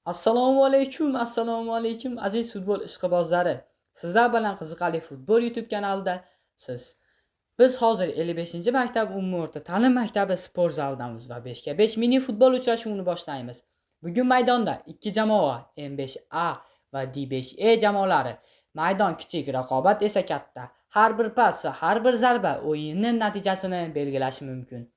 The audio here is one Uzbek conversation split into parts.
Assalomu alaykum, assalomu alaykum aziz futbol ishqibozlari. Sizlar bilan Qiziqarli futbol YouTube kanalida siz. Biz hozir 55-maktab umumiy o'rta ta'lim maktabi sport zalidamiz va 5 ga 5 mini futbol uchrashuvini boshlaymiz. Bugun maydonda ikki jamoa M5A va D5E jamoalari. Maydon kichik, raqobat esa katta. Har bir pas va har bir zarba o'yinning natijasini belgilashi mumkin.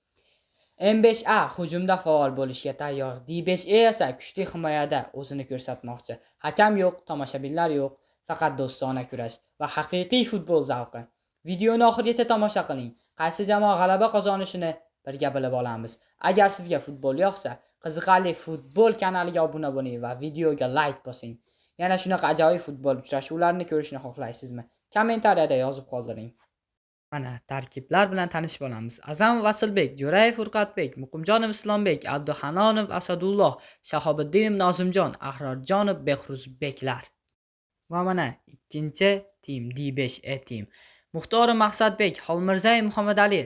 M5A hujumda faol bo'lishga tayyor, D5E esa kuchli himoyada o'zini ko'rsatmoqchi. Hakam yo'q, tomoshabinlar yo'q, faqat do'stona kurash va haqiqiy futbol zavqi. Videoni oxirigacha tomosha qiling. Qaysi jamoa g'alaba qozonishini birga bilib olamiz. Agar sizga futbol yoqsa, Qiziqarli futbol kanaliga obuna bo'ling va videoga like bosing. Yana shunaqa ajoyib futbol uchrashuvlarini ko'rishni xohlaysizmi? Kommentariyada yozib qoldiring. Mana tarkiblar bilan tanishib olamiz. Azam Vasilbek, Jo'rayev Furqatbek, Muqimjonov Islombek, Abduhanonov Asadulloh, Shahobiddinov Nozimjon, Ahrorjonov Behruzbeklar. Va mana ikkinchi team D5E team. Muxtorov Maqsadbek, Xolmirzayev Muhammadali,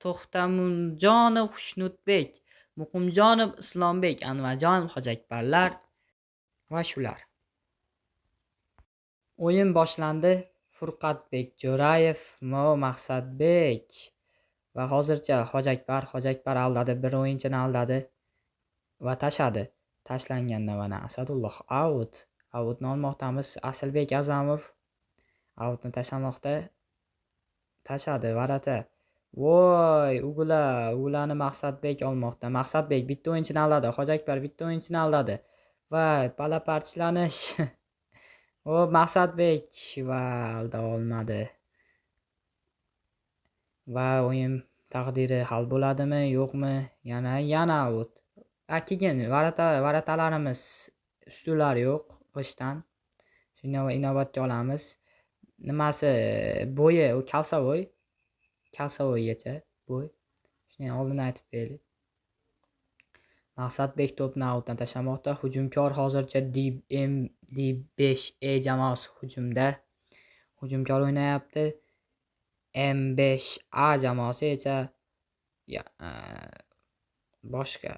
To'xtamunjonov Xushnudbek, Muqimjonov Islombek, Anvarjonov Hojakbarlar va shular. O'yin boshlandi. Furqatbek Jo'rayev, Mo Maqsadbek va hozircha Hojakbar aldadi, bir o'yinchini aldadi va tashadi. Tashlanganda mana Asadulloh out. Outni olmoqdamiz. Asilbek Azamov outni tashlamoqda. Tashadi varata. Voy, Ugulani Maqsadbek olmoqda. Maqsadbek bitta o'yinchini aldadi. Hojakbar bitta o'yinchini aldadi. Va pala parchalanish. O Maqsadbek va alda olmadi. Va o'yin taqdiri hal bo'ladimi, yo'qmi? Yana out. Keyin varatalarimiz ustunlar yo'q g'ishtdan. Shuni inobatga olamiz. Nimasi bo'yi, u kalsavoy. Kalsavoygacha bo'y. Shuni oldin aytib berdik. Maqsadbek to'pni outdan tashlamoqda. Hujumkor hozircha D5E jamoasi hujumda. Hujumkor o'ynayapti. M5A jamoasi esa boshqa.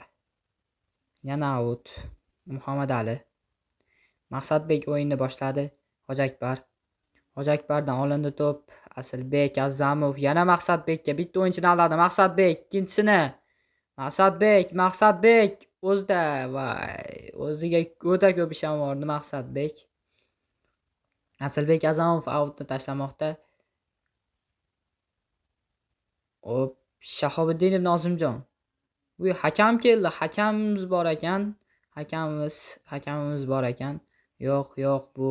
Yana out. Muhammadali. Maqsadbek o'yinni boshladi. Hojakbar. Hojakbardan olindi to'p. Asilbek Azamov yana Maqsadbekka bitta o'yinchini aldadi. Maqsadbek ikkinchisini. Maqsadbek o'zida voy, o'ziga o'ta ko'p ishonvordi Maqsadbek. Asilbek Azamov outni tashlamoqda. Hop, Shahobiddinov Nozimjon. Bu hakam keldi, hakamimiz bor ekan. Hakamimiz bor ekan. Yo'q, bu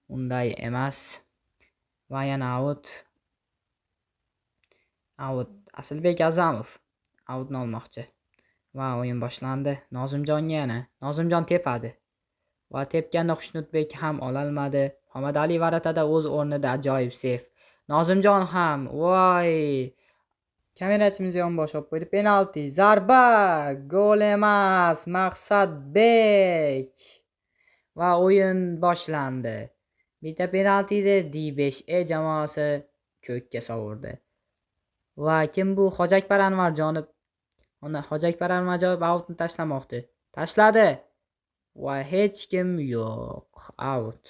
unday emas. Va yana out. Out. Asilbek Azamov outni olmoqchi. Va o'yin boshlandi. Nozimjonga yana. Nozimjon tepadi. Va tepganda Xushnudbek ham ololmadi. Muhammadali varatada o'z o'rnida ajoyib seyf. Nozimjon ham voy! Kamerachimiz yonbosh olib qo'ydi. Penalti, zarba, gol emas, Maqsadbek. Va o'yin boshlandi. Bitta penaltida D5E jamoasi ko'kka sovurdi. Va kim bu? Hojakbar Anvarjonov. Uni Hojakbar Anvarjonov outni tashlamoqchi. Tashladi. Va hech kim yo'q. Out.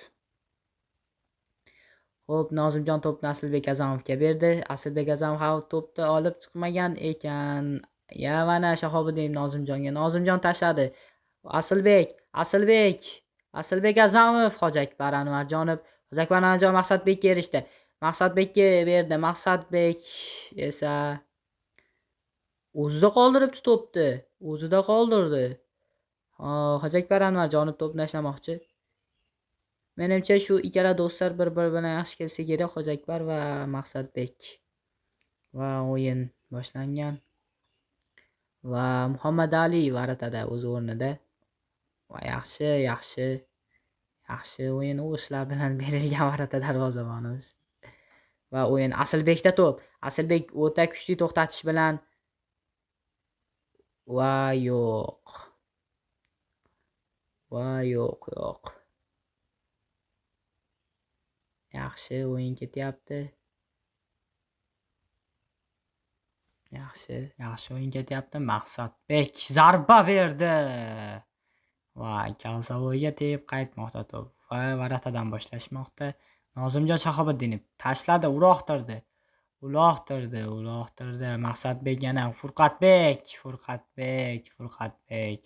Xo'p, Nozimjon to'pni Asilbek Azamovga berdi. Asilbek Azamov out to'pni olib chiqmagan ekan. Ya mana Shahobiddin Nozimjonga. Nozimjon tashladi. Asilbek Azamov, Hojakbar Anvarjonov. Hojakbar Anvarjonov Maqsadbekka erishdi. Maqsadbekka berdi. Maqsadbek esa o'zida qoldiribdi to'pni. O'zida qoldirdi. Hojakbar Anvarjonov to'pni tashlamoqchi. Menimcha shu ikkala do'stlar bir-biri bilan yaxshi kelsa kerak, Hojakbar va Maqsadbek. Va o'yin boshlangan. Va Muhammadali varatada o'z o'rnida. Va yaxshi o'yin o'g'ishlar bilan berilgan varata darvozabonimiz. Va o'yin Asilbekda to'p. Asilbek o'ta kuchli to'xtatish bilan va yo'q. Va yo'q. Yaxshi o'yin ketyapti. Yaxshi o'yin ketyapti. Maqsadbek zarba berdi. Va Kalsavoyga tegib qaytmoqda to'p. Va varatadan boshlashmoqda. Nozimjon Shahobiddinov tashladi, uloqtirdi. Uloqtirdi, uloqtirdi. Maqsadbek yana Furqatbek, Furqatbek, Furqatbek.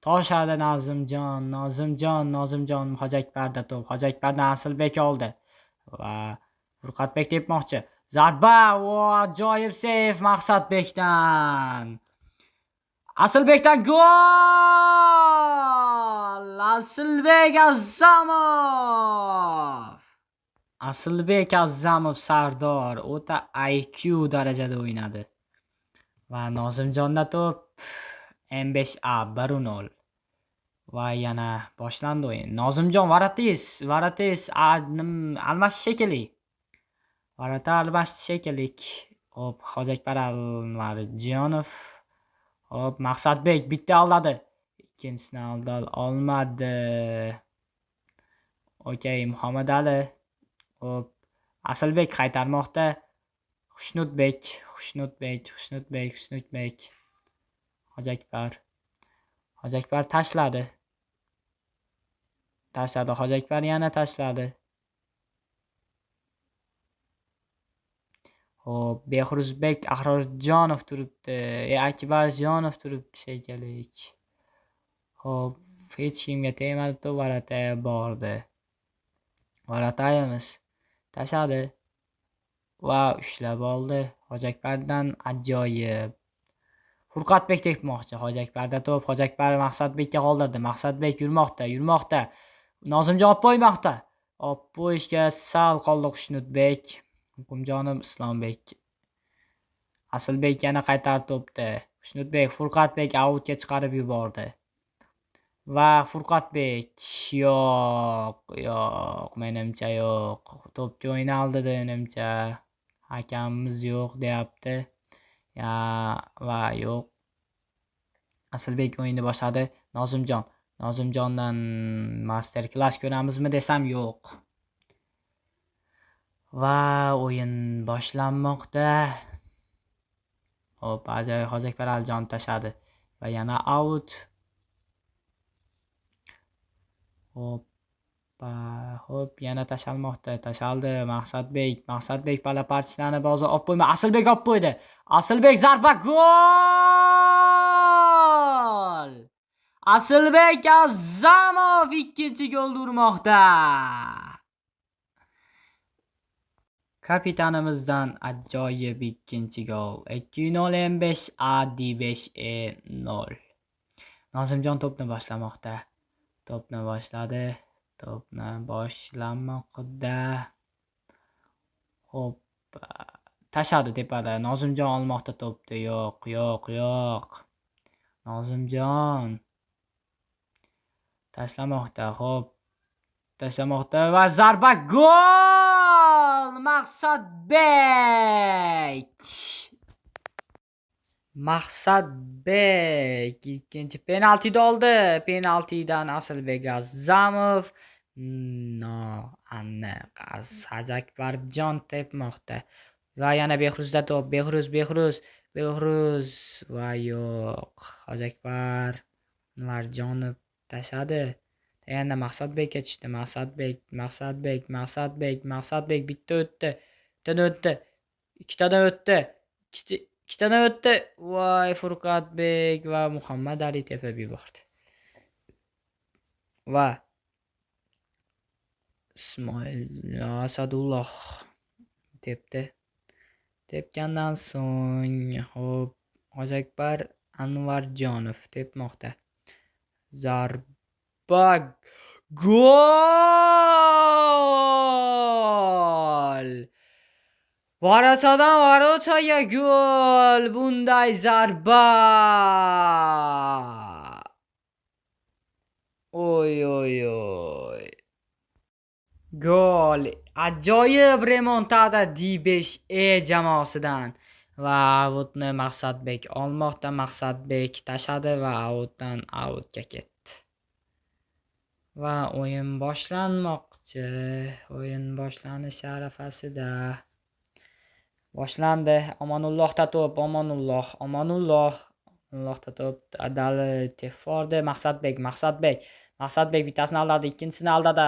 Toshadi Nozimjon, Nozimjon, Nozimjon Hojiakbarda to'p. Hojiakbardan Asilbek oldi. Va Furqatbek tepmoqchi. Zarba, ajoyib seyf Maqsadbekdan. Asilbekdan gol! Asilbek Azzamov! Asilbek Azzamov Sardor o'ta IQ darajada o'ynadi. Va Nozimjonda to'p M5A 1-0. Va yana boshlandi o'yin. Nozimjon Varatis, Varatis almashish shekilli. Varata almashish shekilli. Hop, Hojiakbar Anvarjonov. Hop, Maqsadbek bitta aldadi. Ikkinchisini alda olmadi. Okey, Muhammad Ali. Hop, Asilbek qaytarmoqda. Xushnudbek, Xushnudbek, Xushnudbek, Xushnudbek. Hojiakbar. Hojiakbar tashladi. Tashladi, Hojiakbar yana tashladi. Hop, Behruzbek Ahrorjonov turibdi. Akbarjonov turibdi shekilli. Hop, hech kimga tegmadi, to'p varataga bordi. Varatayimiz tashladi va ushlab oldi. Hojiakbardan ajoyib. Furqatbek tepmoqchi. Hojiakbarda to'p, Hojiakbar Maqsadbekka qoldirdi. Maqsadbek yurmoqda, yurmoqda. Nozimjon olib qo'ymoqda. Olib qo'yishga sal qoldi Xushnudbek. Muqimjonov Islombek. Asilbek yana qaytarib to'pni. Xushnudbek, Furqatbek outga chiqarib yubordi. Va Furqatbek yo'q, yo'q, menimcha yo'q. To'pga o'ynaldi menimcha. Hakamimiz yo'q deyapti. Ya va yo'q. Asilbek o'yinni boshladi. Nozimjon. Nozimjondan master klass ko'ramizmi desam yo'q. Va o'yin boshlanmoqda. Hop, ajoyib Hojiakbar Alijon tashladi va yana out. Hop, hop, yana tashalmoqda. Tashaldi Maqsadbek. Maqsadbek palapartishlarni hozir olib qo'yma. Asilbek olib qo'ydi. Asilbek zarba, gol! Asilbek Azzamov ikkinchi golni urmoqda. Kapitanimizdan ajoyib ikkinchi gol. 2-0 M5A D5E 0. Nozimjon to'pni boshlamoqda. To'pni boshladi. To'pni boshlamoqda. Xo'p, tashladi tepada. Nozimjon olmoqda to'pni. Yo'q, yo'q, yo'q. Nozimjon tashlamoqda. Xo'p, tashlamoqda va zarba, gol! Maqsadbek! Maqsadbek ikkinchi penaltini oldi. Penaltidan Asilbek Azzamov noaniq. Hojiakbarjon tepmoqda. Va yana Behruzda to'p. Behruz, Behruz, Behruz va yo'q. Hojiakbar Anvarjonov tashladi. Yana Maqsadbekka tushdi. Maqsadbek, Maqsadbek, Maqsadbek, Maqsadbek bitta o'tdi. Bittadan o'tdi. Ikkitadan o'tdi. Ikkitadan o'tdi. Voy, Furqatbek va Muhammad Ali tepib yubordi. Va Ismoil Asadulloh tepdi. Tepgandan so'ng hop, Hojiakbar Anvarjonov tepmoqda. Zarba, gol! Varatadan varataga gol! Bunday zarba! Oy oy oy. Gol! Ajoyib remontada D5E jamoasidan. Va outni Maqsadbek olmoqda. Maqsadbek tashladi va outdan outga ketdi. Va o'yin boshlanmoqchi. O'yin boshlanish arafasida. Boshlandi. Omonullohda to'p. Omonulloh, Omonulloh. Omonullohda to'p. Adali tefordi. Maqsadbek, Maqsadbek. Maqsadbek bittasini aldadi, ikkinchisini aldadi.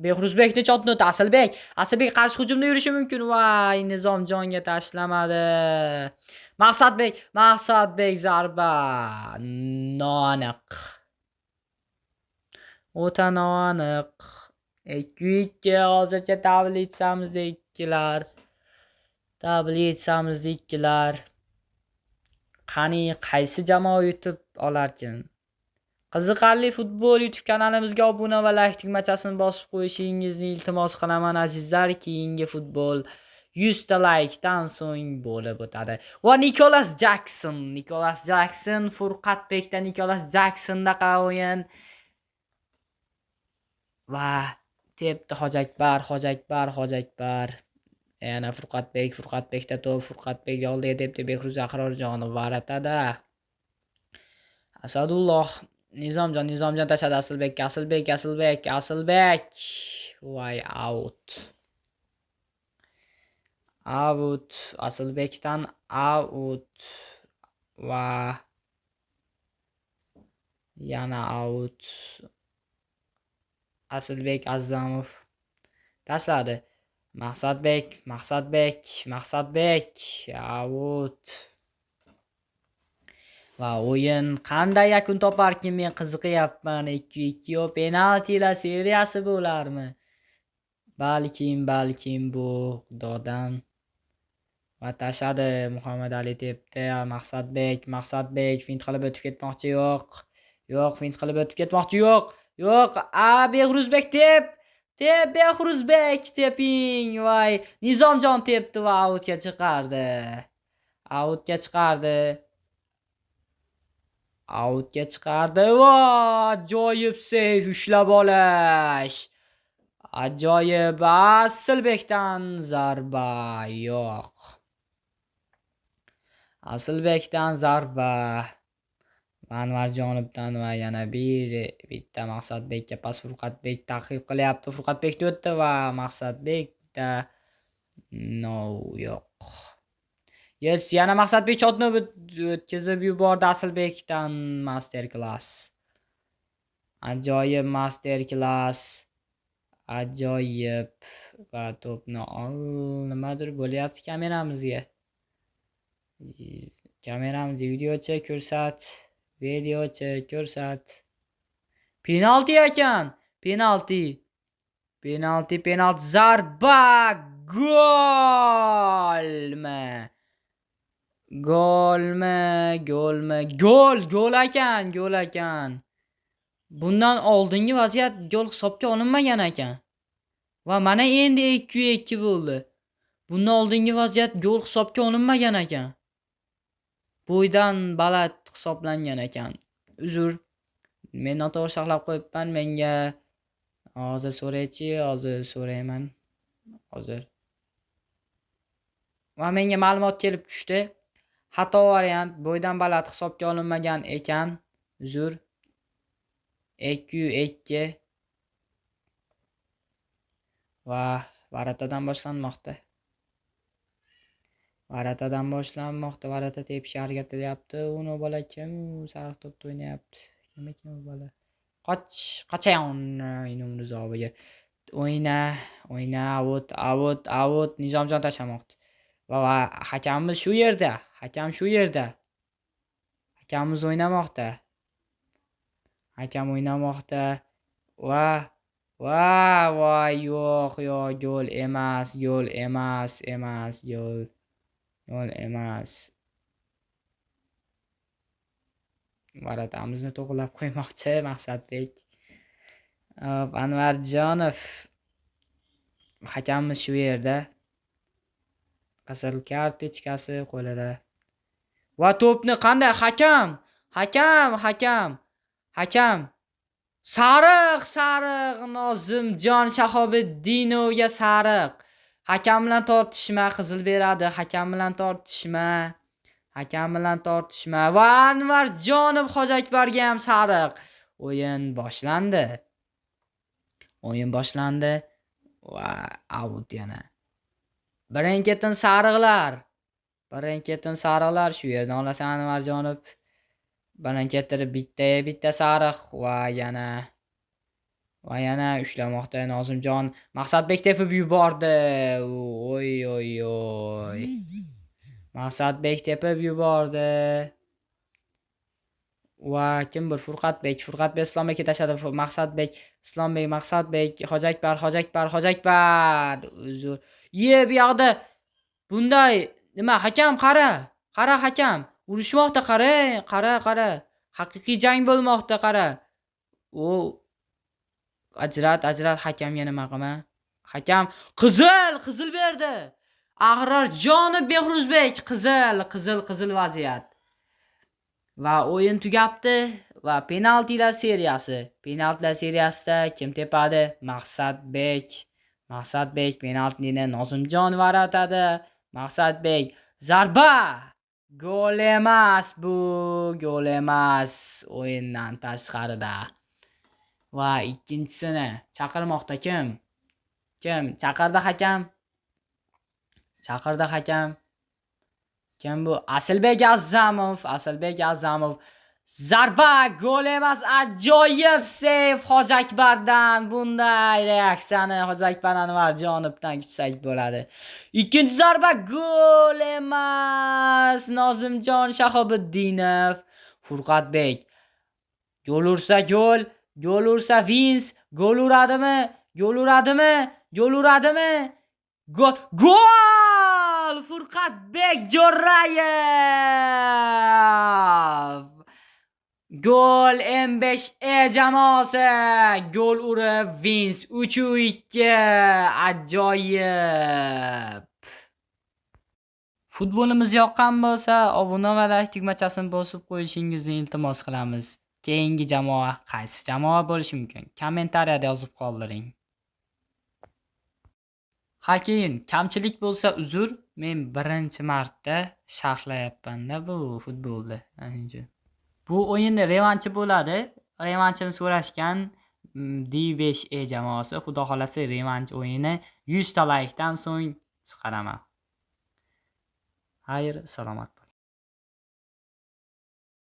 Behruzbekni chotni o'tdi. Asilbek. Asilbek qarshi hujumda yurishi mumkin. Voy, Nizomjonga tashlamadi. Maqsadbek, Maqsadbek zarba noaniq. O'ta noaniq. 2-2 hozircha tablitsamizda ikkilar. Tablitsamizda ikkilar. Qani qaysi jamoa yutib olarkin? Qiziqarli futbol YouTube kanalimizga obuna va like tugmachasini bosib qo'yishingizni iltimos qilaman azizlar. Keyingi futbol 100 ta likedan so'ng bo'lib o'tadi. Va Nikolas Jackson, Nikolas Jackson Furqatbekda Nikolas Jacksondaqa o'yin. Va tepdi Hojakbar, Hojakbar, Hojakbar. Yana Furqatbek, Furqatbekda to'p, Furqatbek oldiga tepdi Behruz Ahrorjonov varatada. Asadulloh Nizomjon, Nizomjon tashladi Asilbekka, Asilbek, Asilbek, Asilbek. Voy, out. Out, Asilbekdan out va yana out. Asilbek Azzamov tashladi. Maqsadbek, Maqsadbek, Maqsadbek out. Va o'yin qanday yakun toparkin, men qiziqyapman. 2-2 yo penaltilar seriyasi bo'larmi? Balkim, balkim bu Xudodan. Va tashladi Muhammad Ali tepdi. Maqsadbek, Maqsadbek fint qilib o'tib ketmoqchi, yo'q. Yo'q, fint qilib o'tib ketmoqchi, yo'q. Yo'q, a Behruzbek tep. Tep Behruzbek teping. Voy, Nizomjon tepdi va outga chiqardi. Outga chiqardi. Outga chiqardi va ajoyib seyf ushlab olish. Ajoyib Asilbekdan zarba yo'q. Asilbekdan zarba. Anvarjonovdan va yana bitta Maqsadbekka pas. Furqatbek ta'qib qilyapti. Furqatbekni o'tdi va Maqsadbekda no yo'q. Yes, yana Maqsadbek chotni o'tkazib yubordi Asilbekdan master class. Ajoyib master class. Ajoyib va to'pni ol, nimadir bo'lyapti kameramizga. Kameramiz videocha ko'rsat. Videocha ko'rsat. Penalti ekan. Penalti. Penalti, penalti, zarba, golmi? Golmi? Golmi? Gol, gol ekan, gol ekan. Bundan oldingi vaziyat gol hisobga olinmagan ekan. Va mana endi 2-2 bo'ldi. Bundan oldingi vaziyat gol hisobga olinmagan ekan. Bo'ydan baland hisoblangan ekan. Uzr. Men noto'g'ri saqlab qo'yibman. Menga hozir so'raychi, hozir so'rayman. Hozir. Va menga ma'lumot kelib tushdi. Xato variant, bo'ydan baland hisobga olinmagan ekan. Uzr. 2-2. Va varatadan boshlanmoqda. Varatadan boshlanmoqda. Varata tepishga harakat qilyapti. Uni bola kim? Sariq to'pda o'ynayapti. Kim ekan u bola? Qoch, qochayon Inomrizoviga. O'yna, o'yna, out, out, out. Nizomjon tashlamoqda. Va hakamimiz shu yerda. Hakam shu yerda. Hakamimiz o'ynamoqda. Hakam o'ynamoqda. Va va voy, yo'q, yo'q, gol emas, gol emas, emas, gol. Gol emas. Varatamizni to'g'rilab qo'ymoqchi Maqsadbek. Anvarjonov. Hakamimiz shu yerda. Qizil kartochkasi qo'lida. Va to'pni qanday hakam? Hakam, hakam. Hakam. Sariq, sariq Nozimjon Shahobiddinovga sariq. Hakam bilan tortishma, qizil beradi. Hakam bilan tortishma. Hakam bilan tortishma. Va Anvarjonov Hojakbarga ham sariq. O'yin boshlandi. O'yin boshlandi va out yana. Birin-ketin sariqlar. Birin-ketin sariqlar shu yerdan olasan Anvarjonov. Birin-ketin bitta-bitta sariq va yana Va yana ushlamoqda Nozimjon. Maqsadbek tepib yubordi. Oy oy oy. Maqsadbek tepib yubordi. Va kim bir Furqatbek, Furqatbek Islombekka tashladi. Maqsadbek, Islombek, Maqsadbek, Hojakbar, Hojakbar, Hojakbar. Uzr. Ye, bu yoqda bunday nima, hakam qara. Qara hakam. Urushmoqda, qara, qara, qara. Haqiqiy jang bo'lmoqda, qara. U ajrat, ajrat hakamga nima qilma. Hakam qizil, qizil berdi. Ahrorjonov Behruzbek qizil, qizil, qizil vaziyat. Va o'yin tugabdi va penaltilar seriyasi. Penaltilar seriyasida kim tepadi? Maqsadbek. Maqsadbek penaltini Nozimjon varatadi. Maqsadbek zarba. Gol emas bu, gol emas, o'yindan tashqarida. Va ikkinchisini chaqirmoqda kim? Kim? Chaqirdi hakam. Chaqirdi hakam. Kim bu? Asilbek Azzamov, Asilbek Azzamov. Zarba, gol emas, ajoyib seyf Hojakbardan. Bunday reaksiyani Hojakbar Anvarjonovdan kutsak bo'ladi. Ikkinchi zarba gol emas. Nozimjon Shahobiddinov, Furqatbek. Gol ursa gol, gol ursa Vins, gol uradimi? Gol uradimi? Gol uradimi? Gol, gol! Furqatbek Jo'rayev! Gol M5E jamoasi gol urib Vins 3-2, ajoyib. Futbolimiz yoqqan bo'lsa, obuna va like tugmachasini bosib qo'yishingizni iltimos qilamiz. Keyingi jamoa qaysi jamoa bo'lishi mumkin? Kommentariyada yozib qoldiring. Ha, keyin kamchilik bo'lsa uzr, men birinchi marta sharhlayapman-da bu futbolni. Bu o'yinni revanshi bo'ladi. Revanshini so'rashgan D5E jamoasi, xudo xolasa revansh o'yini 100 ta laykdan so'ng chiqaraman. Xayr, salomat bo'ling.